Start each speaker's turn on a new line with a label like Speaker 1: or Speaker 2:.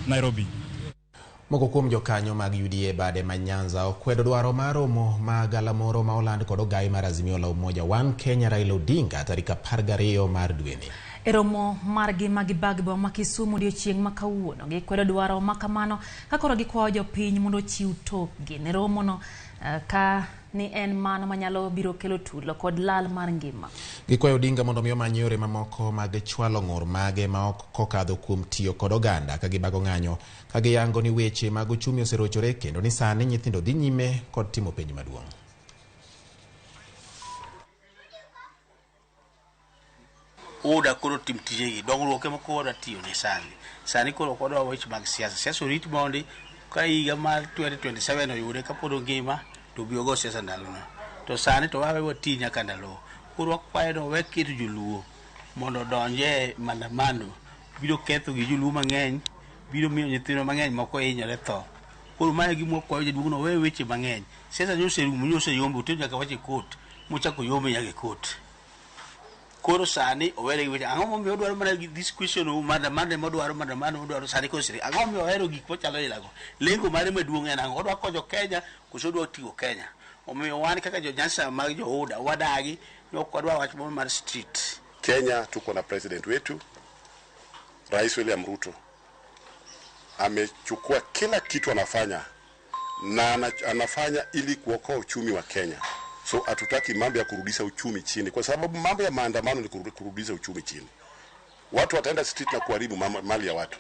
Speaker 1: Nairobi.
Speaker 2: Moko kuom jokanyo mag UDA bade ma Nyanza okwedo dwaro mar romo ma galamoro ma oland kod ogai mar Azimio la Umoja One Kenya Raila Odinga tarik 12 mar dweni.
Speaker 3: E romo margi ma gibag boma ma Kisumu odiochieng' ma kawuono, gikwedo dwaro ma kamano ka koro gikwayo jopiny mondo ochiw tokgi ne romono ka ni en mano manyalo biro kelo tulo kod lal mar ngima.
Speaker 2: Gikwayo Odinga mondo mi omany yore mamoko mag chwalo ng'ur mage ma ok kokadho kuom tiyo kod oganda ka gibago ng'anyo ka giyango ni weche mag uchumi oserochore kendo ni sani nyithindo dhi nyime kod timo penj maduong'.
Speaker 4: UDA koro tim tijegi, dongruok ema koro wadwa tiyo ne sani. Sani koro ok wadwa weche mag siasa. Siasa orit mondi ka higa mar 2027 oyude kapod ongima to obi ogo siasa ndalono. To sani to wawe wati nyaka ndalo. Koro wakwayo ni owe keto joluo mondo odonj e maandamano. Biro ketho gi joluo mang'eny, biro miyo nyithindwa mang'eny moko hinyore tho. Koro mae e gima wakwayo jaduong' no owe weche mang'eny. Siasa nyocha oserumo, nyocha oseyombo, oter nyaka wach e court, mochako oyombe nyaka e court. Koro sani owere gi weche. Ang'o momiyo odwaro mana this question of maandamano ema odwaro, maandamano odwaro sani koro siri. Ang'o momiyo ohero gik machalo ilago? Lengo mare maduong' en ang'o? Odwa konyo Kenya koso odwa tigo Kenya? Omiyo wan kaka jo Nyanza mag jo UDA wadagi ni ok wadwa wach moro mar street.
Speaker 5: Kenya tuko na president wetu Rais William Ruto amechukua kila kitu anafanya na anafanya ili kuokoa uchumi wa Kenya. So hatutaki mambo ya kurudisha uchumi chini, kwa sababu mambo ya maandamano ni kurudisha uchumi chini. Watu wataenda street na kuharibu mali ya watu.